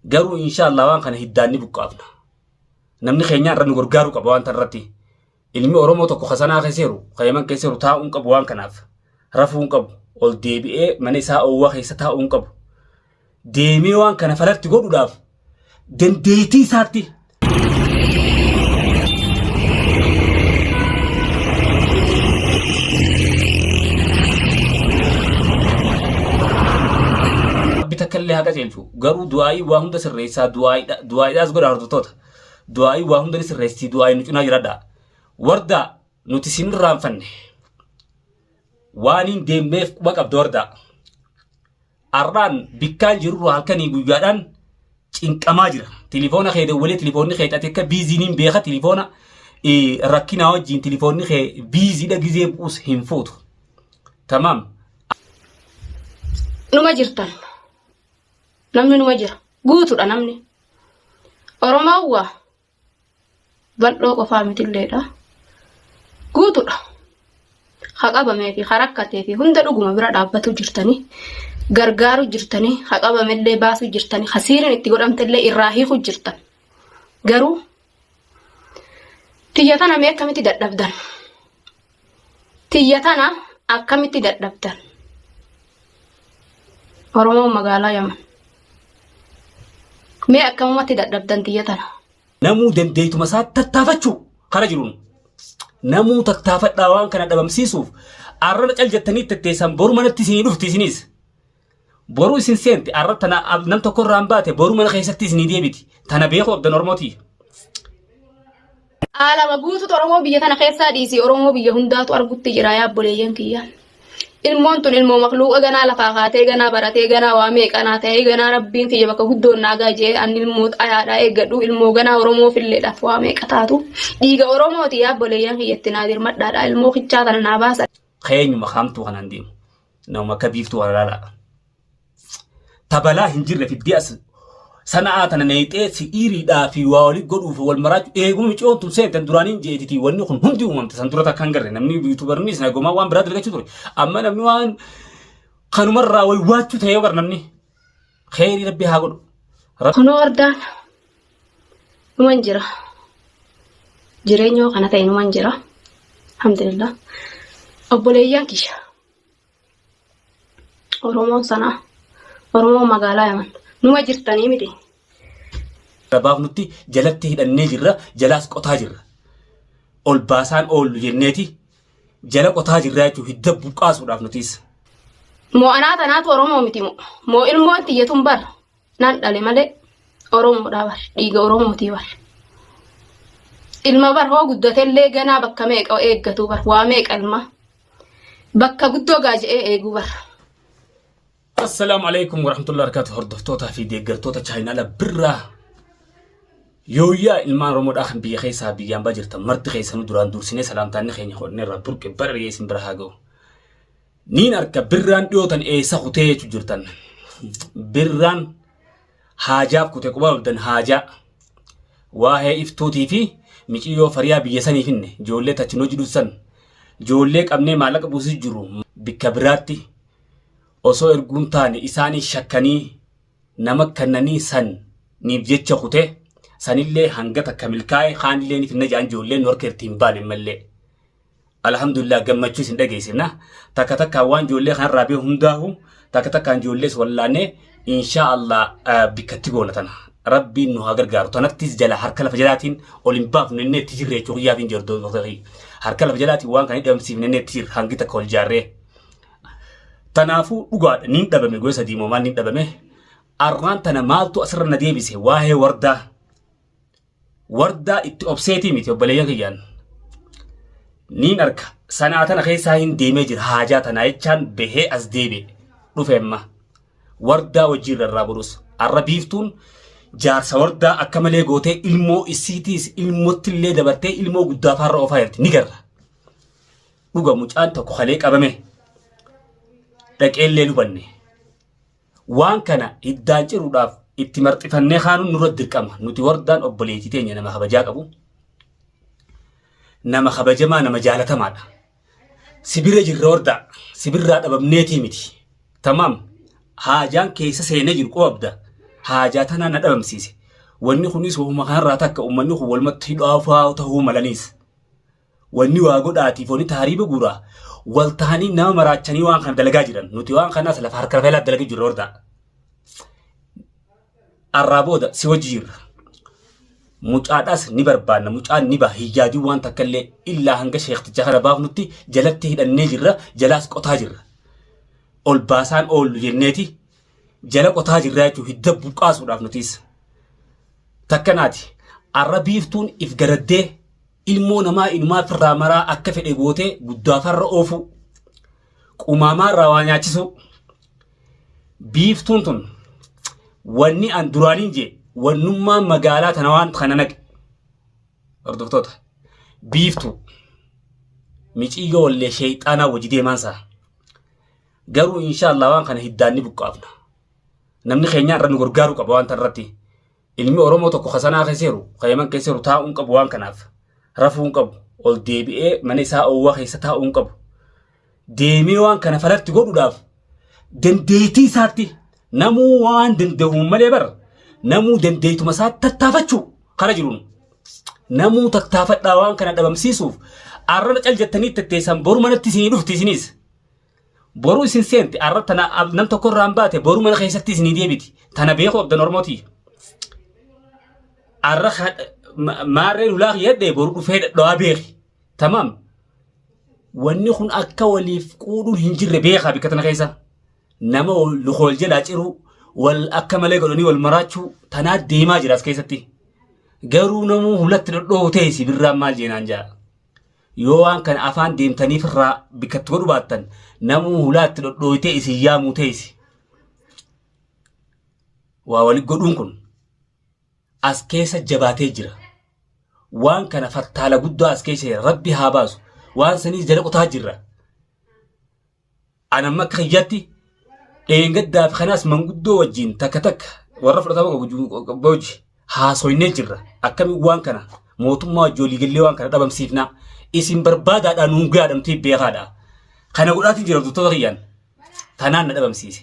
Garuu inshaallah waan kana hiddaan ni buqqaafna. Namni keenyaa irra nu gargaaruu qaba waan irratti. Ilmi Oromoo tokko ka Sanaa keessa jiru, ka Yaman keessa jiru taa'uu hin qabu waan kanaaf. Rafuu hin qabu. Ol deebi'ee mana isaa oowwaa keessa taa'uu hin qabu. Deemee waan kana falatti godhuudhaaf dandeettii isaatti Rabbi takka illee haa qajeelchu. Garuu du'aa'ii waa hunda sirreessaa du'aa'iidhaas godha hordoftoota. Du'aa'ii waa hunda ni sirreessiti du'aa'ii nu cinaa jiradha. Wardaa nuti sin irraanfanne waan hin deemneef quba qabda wardaa. Arraan bikkaan jirru halkanii guyyaadhaan cinqamaa jira. Tilifoona kee dawwalee tilifoonni kee ati akka biiziin hin beeka tilifoona rakkinaa wajjin tilifoonni kee biiziidha gizee bu'us hin fuutu. Tamaam. Numa jirtan. Namni numa jira. Guutuudha namni. Oromoon waa bal'oo qofaa mitilleedha. Guutuudha. Ha qabamee fi ha rakkatee fi hunda dhuguma bira dhaabbatu jirtanii gargaaru jirtanii ha qabamellee baasuu jirtanii ha siiriin itti godhamtellee irraa hiiku jirtan. Garuu tiyya tana mee akkamitti dadhabdan? Tiyya tana akkamitti dadhabdan? Oromoon magaalaa Yaman. Mee akkamumatti dadhabdan tiyya tana? Namuu dandeetuma isaa tattaafachuu kara jiruun. Namuu tattaafadhaa waan kana dhabamsiisuuf arrana cal jettanii tetteessan boru manatti isinii dhufti isiniis. Boru isin seenti arra tana nam tokko irraan baate boru mana keessatti isinii deebiti. Tana beekuu qabdan Oromootii. Aalama guututu Oromoo biyya tana keessaa dhiisii Oromoo biyya hundaatu argutti jira yaa obboleeyyan kiyya. Ilmoon tun ilmoo makluuqa ganaa lafaa kaatee ganaa baratee ganaa waa meeqanaa ta'ee ganaa rabbiin kiyya bakka guddoon naagaa jee anni ilmoo xayaadhaa eeggadhu ilmoo ganaa Oromoo filleedhaaf waa meeqa taatu. Dhiiga Oromooti yaa obboleeyyan kiyya itti naa dirmadhaadha ilmoo kichaa tana naa baasa. Keenyuma kaamtuu kanaan deemu. Nama akka biiftuu kana ilaalaa. Ta balaa hin jirre fiddee as sana'aa tana neeyxee si'iiriidhaa fi waa walii godhuuf wal maraachuu eeguma miciyoon tun seentan duraaniin jeetitii wanni kun hundi uumamte san dura takka hin garre namni yuutuubarnis nagomaa waan biraa dalagachuu ture amma namni waan kanumarraa waywaachuu ta'ee bar namni kheyrii rabbi haa godhu. Kunoo wardaan numan jira. Jireenyoo kana ta'e numan jira. Alhamdulillah. Obboleeyyan kiyya. Oromoon sanaa. Oromoon magaalaa Yaman. Numa jirtanii miti. Gabaafnutti jalatti hidhannee jirra, jalaas qotaa jirra. Ol baasaan oollu jenneeti jala qotaa jirra jechuun hidda buqqaasuudhaaf nutis. Moo anaa tanaatu Oromoo miti moo. Moo ilmoon tiyya tun bar nan dhale malee Oromoodhaa bar dhiiga Oromootii bar. Ilma bar hoo guddatellee ganaa bakka meeqa eeggatu bar waa meeqa ilma. Bakka guddoo gaaja'ee eeguu bar. Assalaamu alaikum warahmatullahi wabarakatuh hordoftootaa fi deeggartoota chaayinaala birraa yooyyaa ilmaan Oromoodhaa kan biyya keessaa biyyaan baa jirtan marti keessanuu duraan dursinee salaamtaanni keenya hodhneerra burqe bararee isin bira haa ga'u. Niin arka birraan dhiyootan eessa kutee jechuu jirtan. Birraan haajaaf kute quba qabdan haajaa. Waa'ee iftuutii fi miciyyoo fariyaa biyya sanii finne ijoollee tachinoo jedhu san ijoollee qabnee maallaqa buusuu jiru bikka biraatti osoo erguun taane isaanii shakkanii nama kannanii san niif jecha kute sanillee hanga takka milkaa'e kaanillee ni finna jedhan ijoolleen nu harka irratti hin baane mallee. Alhamdulillah gammachuu isin dhageessifna. Takka takkaan waan ijoollee kanarraa beeku hundaahu takka takkaan ijoollees wallaanee insha Allah bikkatti goona tana. Rabbiin nu haa gargaaru. Tanattis jala harka lafa jalaatiin ol hin baafnu inni itti jirre jechuu kiyyaaf hin jirtu. Harka lafa jalaatiin waan kana hidhamsiifne inni itti jirre hangi takka ol jaarree. Tanaafuu dhugaadha niin dhabame gosa diimomaan niin dhabame. Arraan tana maaltu asirra na deebise waa'ee wardaa. Wardaa itti obseetii miti obboleeyyan kiyyaan. Niin arka sanaa tana keessaa hin deemee jira haajaa tanaa jechaan bahee as deebi'e dhufe amma. Wardaa wajjin rarraa godhus arra biiftuun jaarsa wardaa akka malee gootee ilmoo isiitiis ilmootti illee dabartee ilmoo guddaa faarra oofaa jirti ni garra. Dhuga mucaan tokko kalee qabame dhaqeellee hubanne. Waan kana hiddaan ciruudhaaf itti marxifannee kaanuun nurra dirqama. Nuti wardaan obboleettii teenya nama kabajaa qabu. Nama kabajamaa nama jaalatamaadha. Sibira jirra wardaa. Sibirraa dhabamneetii miti. Tamaam. Haajaan keessa seenee jiru qobabda. Haajaa tanaa na dhabamsiise. Wanni kunis wahuma kanarraa takka uummanni kun walumatti hidhaafaa ta'uu malaniis. Wanni waa godhaatiif wanni taariiba guuraa wal tahanii nama maraachanii waan kana dalagaa jiran. Nuti waan kanaas lafa harka lafa jalaa dalagaa jirra hordaa. Arraa booda si wajji jirra. Mucaadhaas ni barbaanna. Mucaan ni baha. Hin yaadin waan takka illee illaa hanga sheekticha kana baafnutti jalatti hidhannee jirra. Jalaas qotaa jirra. Ol baasaan oollu jenneeti jala qotaa jirra jechuun hidda buqqaasuudhaaf nutis. Takka naati. Arra biiftuun if garaddee ilmoo namaa inumaa firraa maraa akka fedhe gootee guddaafarra oofuu. Qumaamaarraa waa nyaachisuu. Biiftuun tun wanni an duraaniin jee wannummaan magaalaa tana waan kana naqe. Hordoftoota biiftuu miciyyoo wallee sheeyxaanaa wajji deemaan isaa. Garuu inshaallah waan kana hiddaan ni buqqaafna. Namni keenyaa irra nu gargaaruu qaba waan tana irratti. Ilmi Oromoo tokko kasanaa keessa jiru, ka Yaman keessa jiru taa'uu hin qabu waan kanaaf. Rafuu hin qabu. Ol deebi'ee mana isaa oowwaa keessa taa'uu hin qabu. Deemee waan kana falatti godhuudhaaf dandeettii isaatti namuu waan danda'uun malee bar namuu dandeettuma isaa tattaafachuu kara jiruun namuu tattaafadhaa waan kana dhabamsiisuuf arrana cal jettanii tetteessan boru manatti isinii dhufti isiniis. Boru isin seenti arra tana nam tokko irraan baate boru mana keessatti isinii deebiti. Tana beeku abdan Oromooti. Arra maarreen hulaa kiyyadhe boru dhufee dhadhawaa beeki. Tamaam. Wanni kun akka waliif quudhuun hin jirre beekaa bikka tana keessa. Nama lukool jalaa ciruu wal akka malee godhanii wal maraachuu tanaa deemaa jira as keessatti. Garuu namuu hulatti dhodhoohu teessi birraan maal jeenaan jaa. Yoo waan kana afaan deemtaniif irraa bikkatti godhu baattan namuu hulaatti dhodhooytee isin yaamuu teessi. Waa wali godhuun kun as keessa jabaatee jira. Waan kana fattaala guddaa as keessa jira. Rabbi haa baasu. Waan saniis jala qotaa jirra. An amma akka kiyyatti dheengaddaa fi kanaas manguddoo wajjin takka takka warra fudhatama qabu wajji haasoynee jirra. Akkamiin waan kana mootummaa wajji walii gallee waan kana dhabamsiifnaa. Isin barbaadaadhaa nuun gaadhamtee beekaadha. Kana godhaatiin jira hordoftoota kiyyaan. Tanaan na dhabamsiise.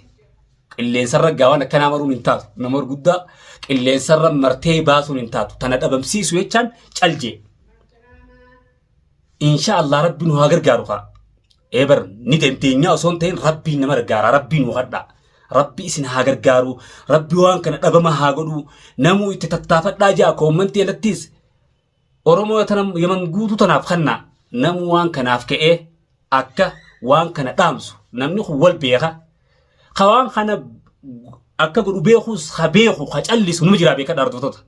Qilleensarra gaawwan akkanaa maruun hin taatu. Nama gurguddaa qilleensarra martee baasuun hin taatu. Tana dhabamsiisu jechaan caljee. Insha Allah rabbi nu haa gargaaru kaa. Eebar ni dandeenyaa osoo hin ta'in rabbiin nama gargaara rabbiin nu kadhaa. Rabbi isin haa gargaaru rabbi waan kana dhabama haa godhu namuu itti tattaafadhaa ja'a koommantii alattis Oromoo tana yaman guutuu tanaaf kannaa namuu waan kanaaf ka'ee akka waan kana dhaamsu namni kun wal beeka ka waan kana akka godhu beekus ka beeku ka callisu numa jiraa beekadha hordoftoota.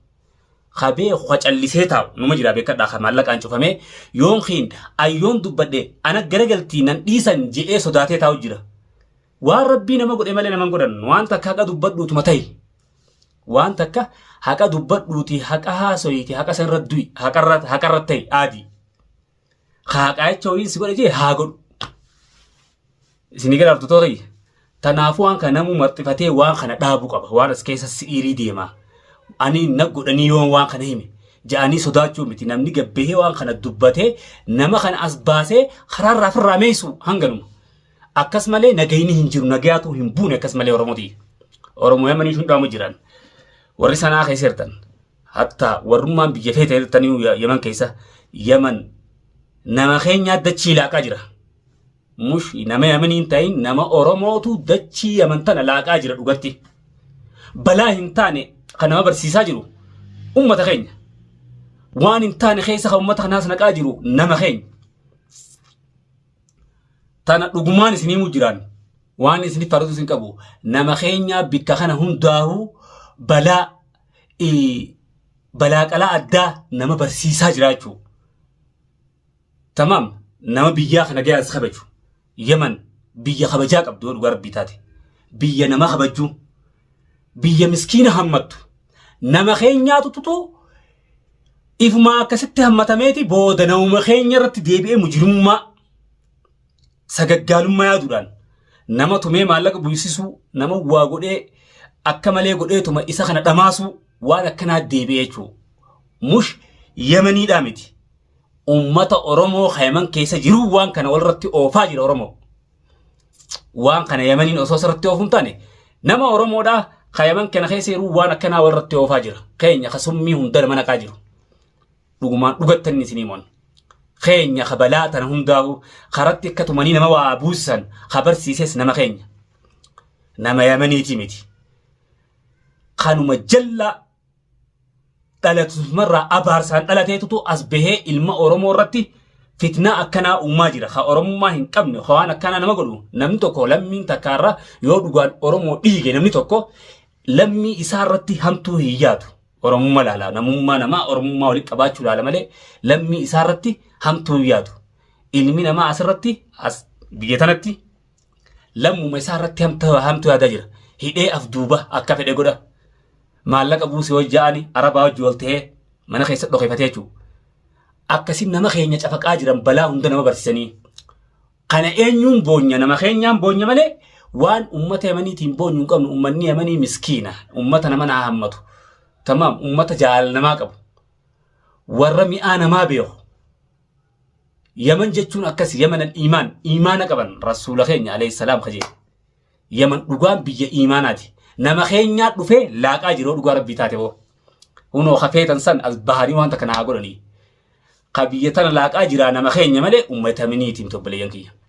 Ka beeku ka callisee taa'u numa jira beekadhaa ka maallaqaan cufamee yoonkiin ayyoon dubbadhe ana garagaltii nan dhiisan je'ee sodaatee taa'u jira. Waan rabbii nama godhe malee nama hin godhan waan takka haqa dubbadhuutuma ta'i. Waan takka haqa dubbadhuuti haqa haasoyiiti haqa sanirra du'i haqarra haqarra ta'i aadii. Ka haqaa jecha ho'iin si godhe jee haa godhu. Isinii gara hordoftoota kiyya. Tanaafuu waan kana namuu marxifatee waan kana dhaabuu qaba. Waan as keessa si'iirii deema. Ani na godhanii yoo waan kana hime. Ja'anii sodaachuu miti. Namni gabbahee waan kana dubbatee nama kana as baasee karaarraa ofirraa meessu hanganuma. Akkas malee nagayni hin jiru. Nagayaatu hin buune akkas malee Oromooti. Oromoo yamanii sun dhaamu jiran. Warri sanaa keessa jirtan. Hatta warrummaan biyya feete jirtanii Yaman keessa. Yaman nama keenyaa dachii laaqaa jira. Mush nama Yamanii hin ta'in nama Oromootu dachii Yaman tana laaqaa jira dhugatti. Balaa hin taane kan nama barsiisaa jiru ummata keenya. Waan hin taane keessa kan ummata kanaas naqaa jiru nama keenya. Tana dhugumaan isin himuu jiraan waan isin faradu isin qabu nama keenya bikka kana hundaa'uu balaa balaa qalaa addaa nama barsiisaa jira jechuudha. Tamaam nama biyyaa kana gayaa as kabaju Yaman biyya kabajaa qabdu yoo dhugaa rabbii taate biyya nama kabajju biyya miskiina hammattu nama keenyaatu tutu ifumaa akkasitti hammatameeti booda namuma keenya irratti deebi'ee mujrimummaa sagaggaalummaa yaaduudhaan nama tumee maallaqa buusisuu nama waa godhee akka malee godheetuma isa kana dhamaasuu waan akkanaa deebi'ee jechuudha. Mush Yamaniidhaa miti. Ummata Oromoo ka Yaman keessa jiru waan kana walirratti oofaa jira Oromoo. Waan kana Yamaniin osoo sirratti oofu hin taane nama Oromoodhaa Ka Yaman kana keessa yeroo waan akkanaa walirratti oofaa jira. Keenya ka summii hunda nama naqaa jiru. Dhugumaan dhugattan isinii moon. Keenya ka balaa tana hundaa'u karatti akka tumanii nama waa buusisan ka barsiises nama keenya. Nama Yamaniiti miti. Kanuma jalla dhalatumarraa abaarsaan dhalateetutu as bahee ilma Oromoo irratti fitnaa akkanaa uumaa jira. Ka Oromummaa hin qabne, ka waan akkanaa nama godhu namni tokko lammiin takkaarra yoo dhugaan Oromoo dhiige namni tokko lammii isaa irratti hamtuu hin yaadu. Oromummaa laala, namummaa namaa Oromummaa walitti qabaachuu laala malee lammii isaa irratti hamtuu hin yaadu. Ilmi namaa asirratti as biyya tanatti lammuma isaa irratti hamtuu yaadaa jira. Hidhee afduuba akka fedhe godha. Maallaqa buusee hojja'ani arabaa hojii ol ta'ee mana keessa dhokefatee jechuudha. Akkasiin nama keenya cafaqaa jiran balaa hunda nama barsiisanii. Kana eenyuun boonya nama keenyaan boonya malee waan ummata Yamaniitiin boonyu hin qabnu. Ummanni Yamanii miskiina, ummata nama naa hammatu, tamaam, ummata jaalala namaa qabu, warra mi'aa namaa beeku. Yaman jechuun akkas Yaman al-iimaan, iimaana qaban. Rasuula keenya alayhi salaam kajee Yaman dhugaan biyya iimaanaati. Nama keenyaa dhufee laaqaa jiroo dhugaa rabbii taate hoo hunoo kafeetan san as bahanii waan takka naa godhanii ka biyya tana laaqaa jiraa nama keenya malee ummata Yamaniitiin, obboleeyyan kiyya.